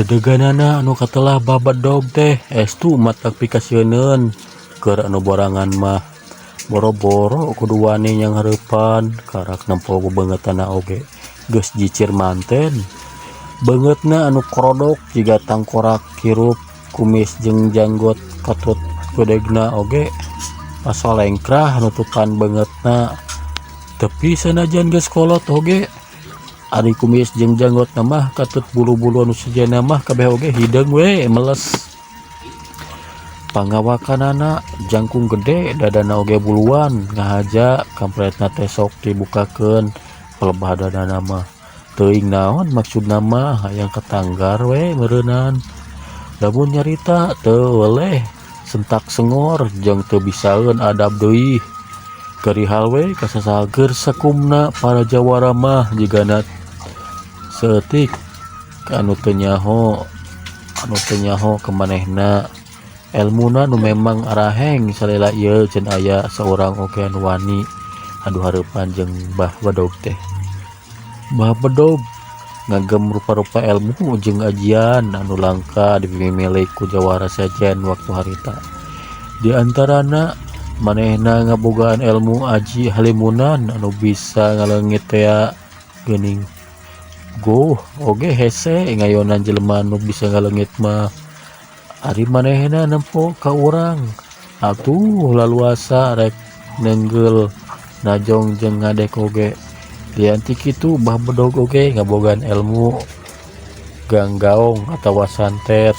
Dedeganana anu katelah babedog teh estu matak pikasieuneun keur anu borangan mah boro-boro kudu wani nyanghareupan karak nempo bebeungeutna oge geus jicir manten. Beungeutna anu korodok jiga tangkorak hirup kumis jeung janggot katut gedegna oge pasolengkrah nutupan beungeutna tapi sanajan geus kolot oge ari kumis jeung janggotna mah katut bulu-bulu anu sejenna mah kabeh oge hideung we meles. Pangawakanana jangkung gede dadana oge buluan ngahaja kampretna teh sok dibukakeun pelebah dadana mah teuing naon maksudna mah hayang katanggar we meureunan. Lamun nyarita teu weleh sentak sengor jeung teu bisaeun adab deui. Garihal we kasasager sakumna para jawara mah jigana saeutik anu teu nyaho ka manehna. Elmuna nu memang araheng salila ieu can aya saurang oge anu wani adu hareupan jeung Bah Bedog teh. Bah Bedog ngagem rupa-rupa elmu jeung ajian anu langka dipimilik ku jawara sejen waktu harita. Di antarana manehna ngabogaan elmu aji halimunan anu bisa ngaleungit tea geuning. Goh oge hese ngayonan jelema anu bisa ngaleungit mah. Ari manehna nempo ka urang atuh laluasa rek neunggeul najong jeung ngadek oge. Lian ti kitu Bah Bedog oge ngabogaan elmu ganggaong atawa santet.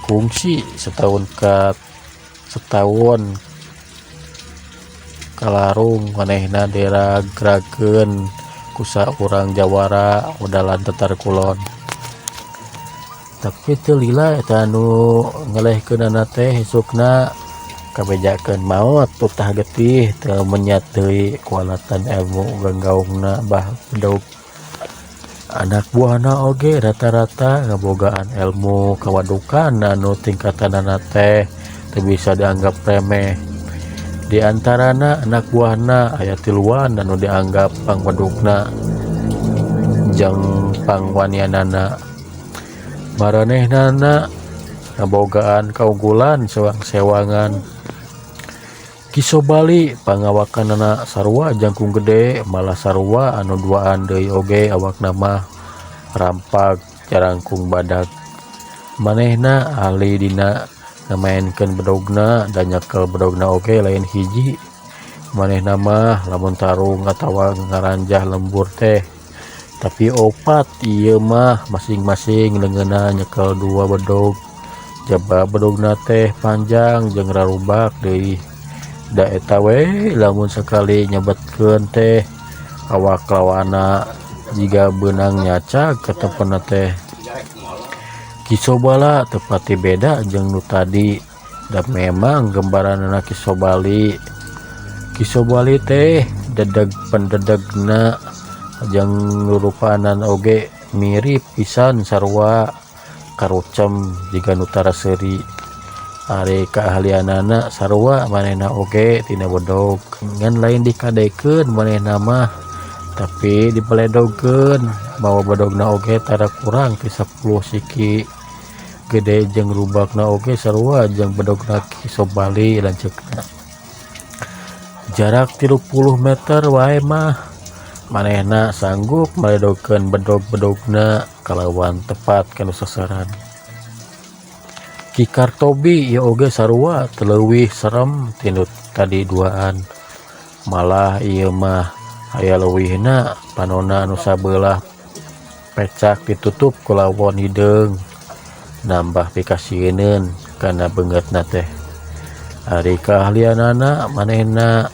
Kungsi setahun kalarung manehna diragrakeun ku saurang jawara odalan Tatar Kulon. Tapi teu lila eta anu ngelehkeunana teh esukna kabejakeun maot tutah getih teu menyat deui kualatan elmu ganggaongna Bah Bedog. Anak buahna oge rata-rata ngabogaan elmu kawadukan anu tingkatanana teh teu bisa dianggap remeh. Di antarana anak buahna aya tiluan anu dianggap pangwadukna jeung pangwanianana. Maranehnana ngabogaan kaunggulan sewang-sewangan. Ki Sobali pangawakanana sarua jangkung gede malah sarua anu duaan deui oge awakna mah rampag jarangkung badag. Manehna ahli dina ngamaenkeun bedogna da nyekel bedogna oge lain hiji. Manehna mah lamun tarung atawa ngaranjah lembur teh tapi opat ieu mah masing-masing leungeunna nyekel dua bedog. Jaba bedogna teh panjang jeung rarubak deui. Da eta we lamun sakali nyebetkeun teh awak lawana jiga beunang nyacag katepena teh. Ki Sobala teu pati beda jeung nu tadi da memang gembaranana Ki Sobali. Ki Sobali teh dedeg pendedegna jeung rupanan oge mirip pisan sarua karucem jiga nu tara seuri. Ari kaahlianana sarua manehna oge tina bedog ngan lain dikadekeun manehna mah tapi dibeledogkeun mawa bedogna oge tara kurang ti 10 siki. Gede jeung rubakna oge sarua jeung bedogna Ki Sobali lanceukna. Jarak 30 meter wae mah manehna sanggup meledogkeun bedog-bedogna kalawan tepat kana sasaran. Ki Kartobi ieu oge sarua teu leuwih serem ti nu tadi duaan. Malah ieu mah aya leuwihna panonna anu sabelah pecak ditutup ku lawon hideung nambah pikasieuneun kana beungeutna teh. Ari kaahlianana manehna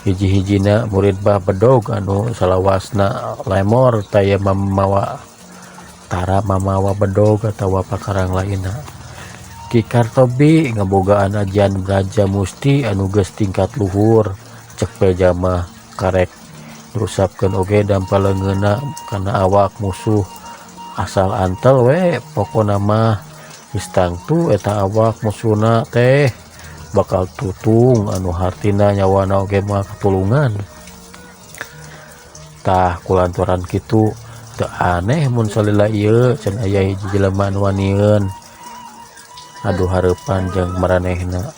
hiji-hijina murid Bah Bedog anu salawasna lemor taya mamawa tara mamawa bedog atawa pakarang lainna. Ki Kartobi ngabogaan ajian Braja Musti anu geus tingkat luhur cek beja mah karek rusapkeun oge dampa leungeunna kana awak musuh asal antel we pokona mah geus tangtu eta awak musuhna teh bakal tutung anu hartina nyawana oge mah katulungan. Tah kulantaran kitu Teu aneh mun salila ieu can aya hiji jelema nu wanieun adu hareupan jeung maranehna.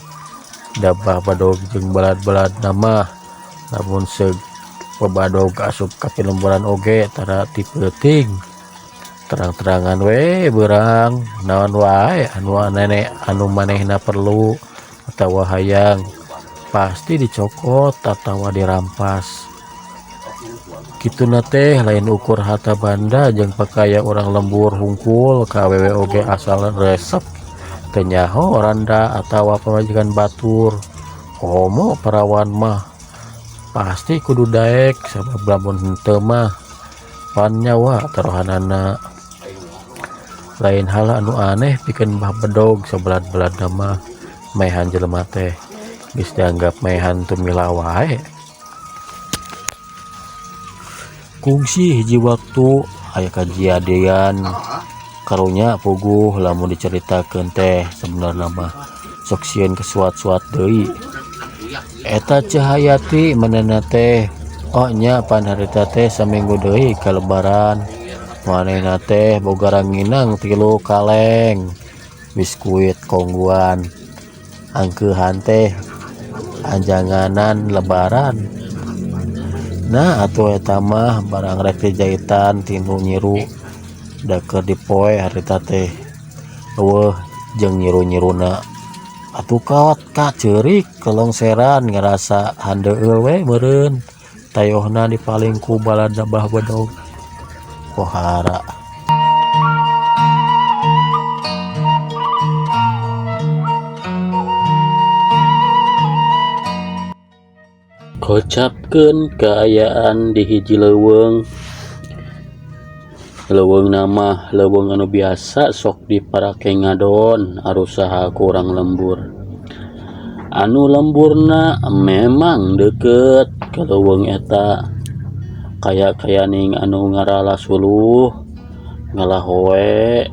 Da Bah Badog jeung balad-baladna mah lamun seug babadog asup ka pilemburan oge tara ti peuting. Terang-terangan we beurang naon wae anu aneh anu manehna perlu atawa hayang pasti dicokot atawa dirampas. Kituna teh lain ukur harta banda jeung pakaya urang lembur hungkul ka awewe oge asal resep teu nyaho randa atawa pamajikan batur. Komo parawan mah pasti kudu daek sabab lamun henteu mah pan nyawa taruhanana. Lain hal anu aneh pikeun Bah Bedog sabalad-baladna mah maehan jelema teh geus dianggap maehan tumila wae. Kungsi hiji waktu aya kajadian karunya puguh lamun dicaritakeun teh sabenerna mah sok sieun kesuat-suat deui. Eta Ceu Hayati manehna teh oh nya pan harita teh saminggu deui ka lebaran. Manehna teh boga ranginang 3 kaleng biskuit kongguan angkeuhan teh anjanganan lebaran. Nah atuh eta mah barang rek dijaitan tinu nyiru da keur dipoe harita teh eueuh jeung nyiru-nyiruna. Atuh kawat ka ceurik kelongseran ngarasa handeueul we meureun tayohna dipaling ku balad Bah Bedog pohara. Kocapkeun kaayaan di hiji leuweung. Leuweungna mah leuweung anu biasa sok diparake ngadon arusaha ku urang lembur. Anu lemburna memang deukeut ka leuweung eta. Kaya-kayaning anu ngarala suluh, ngalahoe,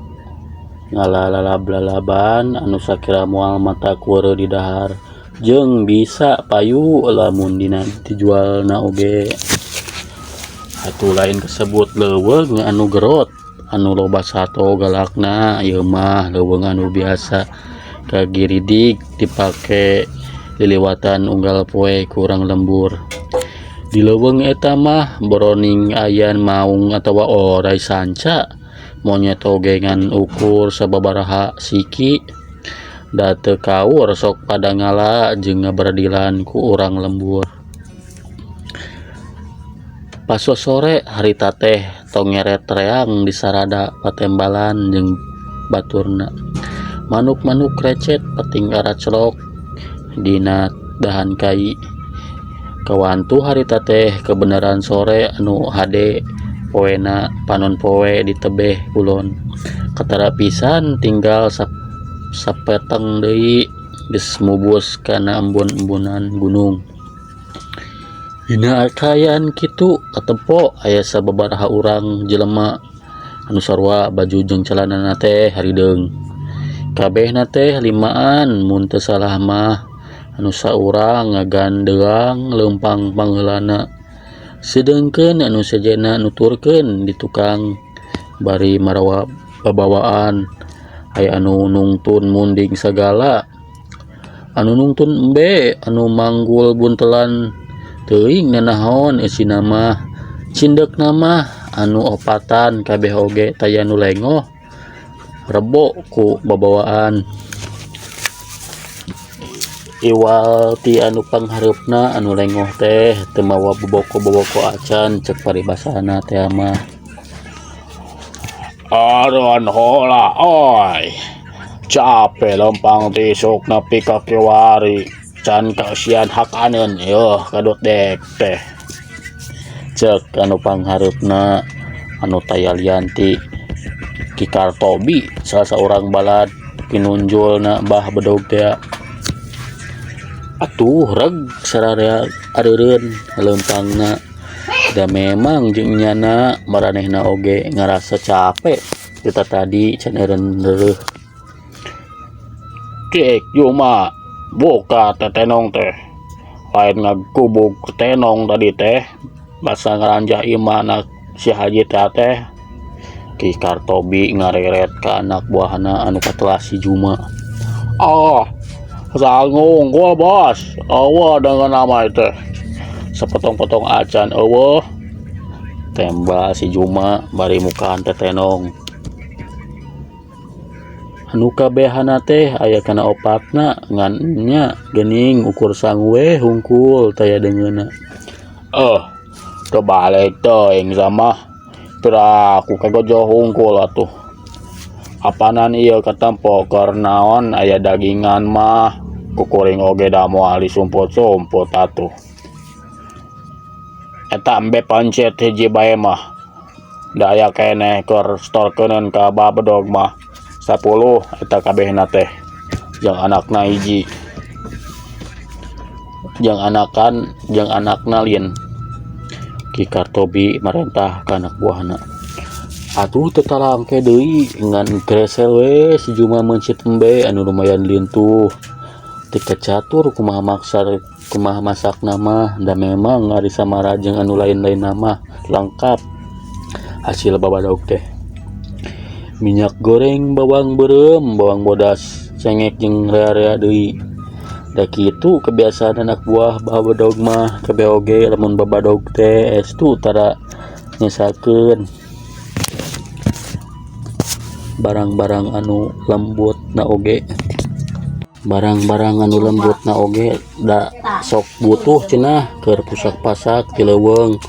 ngalalalab-lalaban anu sakira moal mata kueureuh di dahar jeung bisa payu lamun dina dijualna oge. Atuh lain kasebut leuweung anu gerot anu loba sato galakna ieu mah leuweung anu biasa kagiridig dipake liliwatan unggal poe ku urang lembur. Di leuweung eta mah boroning ayan maung atawa oray sanca monyet oge ngan ukur sababaraha siki da teu kaur sok pada ngala jeung ngaberdilan ku urang lembur. Pas sore harita teh tongeret reang di sarada patembalan jeung baturna. Manuk-manuk recet peting araclok dina dahan kai. Kawantu harita teh kebenaran sore anu hade poena panon poe di tebeh kulon. Katara pisan tinggal sapeteng deui geus mubus kana embun-embunan gunung. Dina kaayaan kitu katempo aya sababaraha urang jelema anu sarua baju jeung calanana teh harideung. Kabehna teh limaan mun teu salah mah anu saurang ngagandeang leumpang pangheulana. Sedengkeun anu sejenna nuturkeun di tukang bari marawa babawaan aya anu nungtun munding sagala, anu nungtun embe, anu manggul buntelan teuing nanaon eusina mah. Cindekna mah anu opatan kabeh oge taya nu lengoh rebo ku babawaan. Iwal ti anu panghareupna anu lengoh teh teu mawa boboko-boboko acan cek paribasana teh mah. Aron hola oi. Capek lempang tisuk nepi ka kiwari. Can kasihan hakaneun yeuh kadut dek teh. Cek anu panghareupna anu taya lianti Ki Kartobi salah saurang balad pinunjulna Bah Bedog teh. Atuh reg sararea areureun leumpangna. Da memang jeung nyana maranehna oge ngarasa capek kita tadi can eureun reureuh. Cek yuma buka tetenong teh. Lain ngagubug tenong tadi teh. Basa ngaranjah imah na si Haji teh teh. Ki Kartobi ngareret ka anak buahna anu katelah si Juma. Ah, sangu unggul bos. Eueuh dengan nama itu. Sepotong-potong acan eueuh. Tembal si Juma bari mukaan tetenong. Anu kabehana teh aya kana opatna ngan nya geuning ukur sangu we hungkul taya deungeunna. Eh, teu balik teuing sama. Piraku kagojo hungkul atuh. Apanan ieu katempo keur naon aya dagingan mah kukuring oge da moal disumput-sumput atuh. Eta embe pancet hiji bae mah. Da aya keneh keur setorkeuneun ka babedog mah. 10 eta kabehna teh. Jeung anakna hiji. Jeung anakan jeung anakna lin. Ki Kartobi marentah ka anak buahna. Atuh teu talangke deui ngan gresel we si Juma meuncit embe anu lumayan lintuh. Teu kacatur kumaha maksar kumaha masakna mah da memang ari samara jeung anu lain-lainna mah lengkap hasil babadog teh. Minyak goreng, bawang beureum, bawang bodas, cengek jeung rea-rea deui. Da kitu kebiasaan anak buah babadog mah kabeh oge lamun babadog teh estu tara nyesakeun barang-barang anu lembut na oge. Barang-barang anu lembut na oge da sok butuh cenah keur pusak-pasak ti leuweung.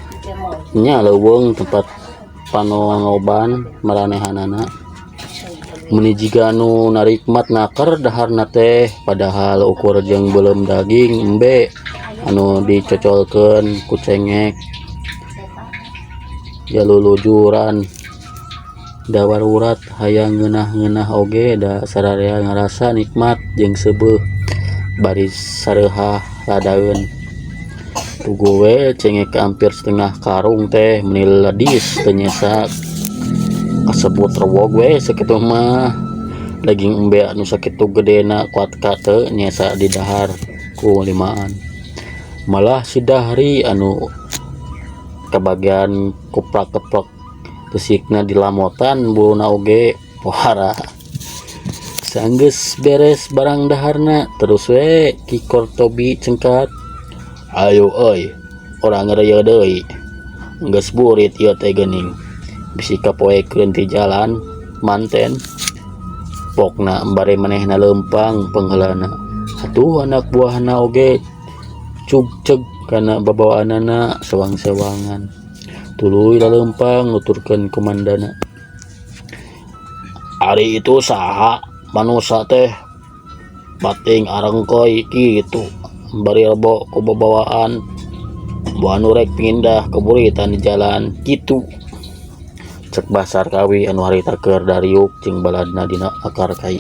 Nya leuweung tempat panonoban maranehanana. Meuni jiga nu narikmat naker daharna teh padahal ukur jeung beuleum daging embe anu dicocolkeun ku cengek jalulujuran da warurat hayang ngeunah-ngeunah oge da sararea ngarasa nikmat jeung seubeuh bari sareuhah ladaeun. Puguh we cengek hampir setengah karung teh meuni ledis teu nyesa kasebut rewog we sakitu mah. Daging embe anu sakitu gedena kuat ka teu nyesa di dahar ku limaan. Malah si Dahri anu kabagian kuprak-keprok gesikna dilamotan buluna oge pohara. Sanggeus beres barang daharna terus we Ki Kartobi cengkat. Ayo euy, urang ngareuyeut deui. Geus burit ieu teh geuning. Bisi kapoekeun ti jalan manten. Pokna bari manehna leumpang pangheulana. Atuh anak buahna oge cugceg kana babawaanana sewang-sewangan. Tuluy laleumpang nuturkeun komandana. Ari itu saha manusa teh bating arengkoy kitu bari rebo ku babawaan buah nu rek pindah keburitan di jalan kitu. Cek Basar Kawi anu harita keur dariuk jeung baladna dina akar kai.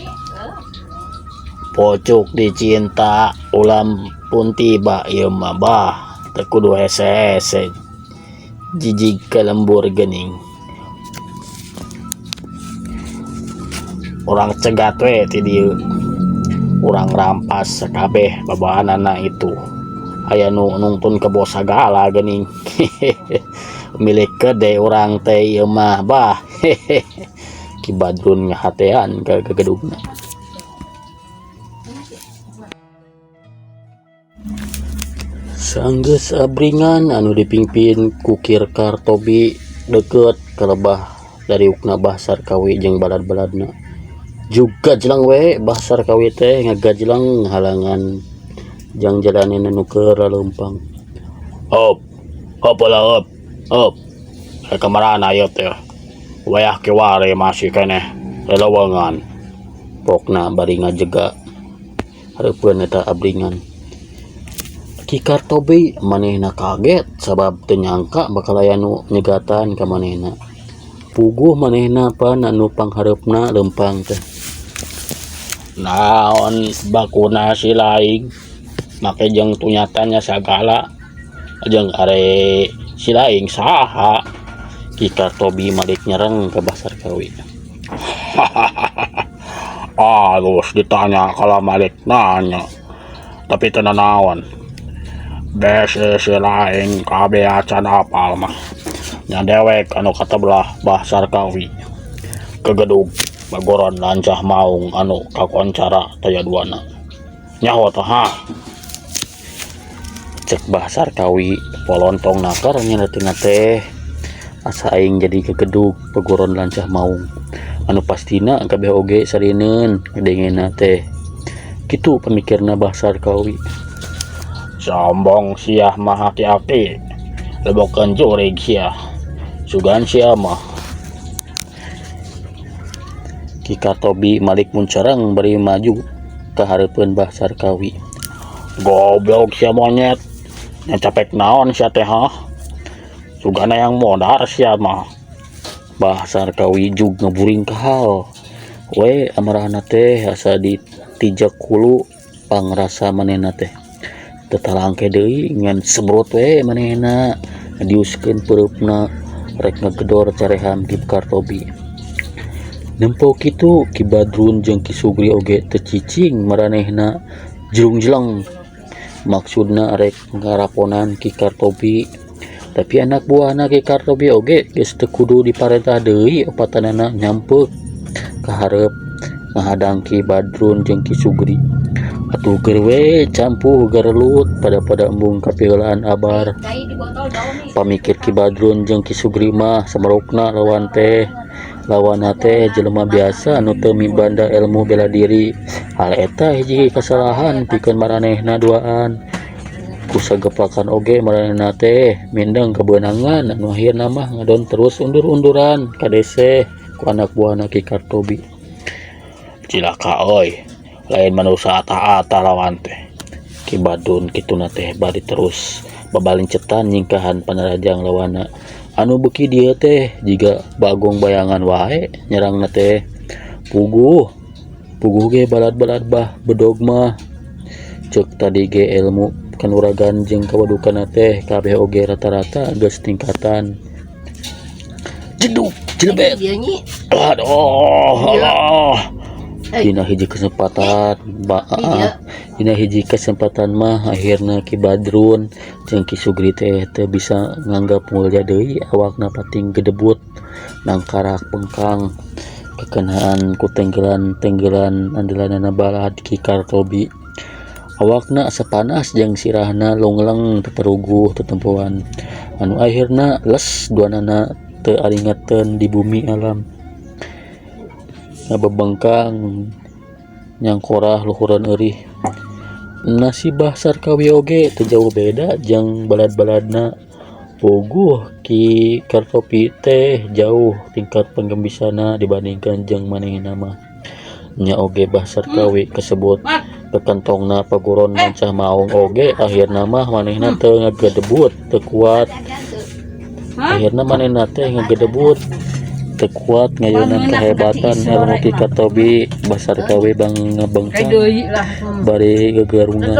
Pocuk dicinta ulam pun tiba ieu mah bah teu kudu hese-hese jijig ka lembur geuning. Urang cegat we ti dieu. Urang rampas sakabeh babaanana itu. Aya nu nungtun kebo sagala geuning. Milik gede urang teh ieu mah bah. Ki Badrun ngahatean ka gegedugna. Sanggeus abringan anu dipingpin ku Ki Kartobi deukeut ka lebah dariukna Bah Sarkawi jeung balad-baladna. Juga jelang we Bah Sarkawi teh ngagajleng halangan jang jalanin anu keur laleumpang. Hop, hop lah hop, hop. Rek kamarana ieu teh? Wayah kiwari masih keneh leleuweungan. Pokna bari ngajega hareupeun eta abringan. Ki Kartobi manehna kaget sabab teu nyangka bakal aya nu nyegatan ka manehna. Puguh manehna pan anu panghareupna leumpang teh. Naon bakuna si laing make jeung tunyatannya sagala jeung are si laing saha. Ki Kartobi malik nyereng ke Bah Sarkawi. Halus ditanya kalau malik nanya tapi teu nanaon. Bese si laing kabeh acan apal mah nya dewek anu katebelah Bah Sarkawi. Kegedug bagoron lancah maung anu kakoncara taya duana. Nyaho teh ha? Cek Bah Sarkawi polontong nakar nyaletina teh asa aing jadi kegedug pagoron lancah maung anu pastina kabeh oge sarineun ngadengena teh kitu pamikirna Bah Sarkawi. Sombong siah mah aki-aki lebokeun jurig siah sugan sia mah. Ki Kartobi malik muncarang bari maju ka hareupeun Bah Sarkawi. Goblok sia monyet, nya capek naon sia teh hah? Sugana yang modar sia mah. Bah Sarkawi jug ngeburing kahal we amarahna teh asa ditijak hulu pangrasa manehna teh teu talangke deui ngan sebrot we manehna ngadiuskeun peureupna rek ngagedor carehan Ki Kartobi. Nempo kitu Ki Badrun jeung Ki Sugri oge teu cicing maranehna jelung-jeleng maksudna rek ngaraponan Ki Kartobi, tapi anak buahna Ki Kartobi oge geus teu kudu diparentah deui opatanana nyampeuk ka hareup ngahadang Ki Badrun jeung Ki Sugri. Atuh keur we campuh garelut pada-pada embung kapiheulaan abar. Pamikir Ki Badrun jeung Ki Sugri mah samarukna lawan teh lawanna teh jelema biasa anu teu mibanda ilmu bela diri. Hal eta hiji kasalahan pikeun maranehna duaan. Ku sageplakan oge maranehna teh mindeng kabeunangan anu akhirna mah ngadon terus undur-unduran kadeseh ku anak buahna Ki Kartobi. Cilaka euy, lain manusia ata-ata lawan teh. Ki Badrun kituna teh bari terus babalincetan nyingkahan panarajang lawanna anu beuki dieu teh jiga bagong bayangan wae nyerangna teh. Puguh puguh ge balad-balad bah bedog mah ceuk tadi ge ilmu kanuragan jeung kawadukanna teh kabeh oge rata-rata geus tingkatan. Jeduk jelebet, aduh alah. Dina hiji kesempatan ba dina hiji kesempatan mah akhirna Ki Badrun jeung Ki Sugri teh teu bisa nganggap mulya deui awakna pating gedebut nangkarak bengkang kekenaan ku tenggelan-tenggelan andelanana balad Ki Kartobi. Awakna asa panas jeung sirahna lungleng teu paruguh tetempoan anu akhirna les duanana teu aringeteun di bumi alam ngabebengkang nyangkorah luhureun eurih. Nasib Bah Sarkawi oge teu jauh beda jeung balad-baladna. Puguh Ki Kartobi teh jauh tingkat panggembisanna dibandingkeun jeung manehna mah. Nya oge Bah Sarkawi kasebut kekentongna paguron mancah maung oge akhirna mah manehna teu ngagedebut teu kuat. Akhirna manehna teh ngagedebut teu kuat ngayunan kehebatan ilmu Ki Kartobi. Bah Sarkawi bang ngabengkang bari gegerungan.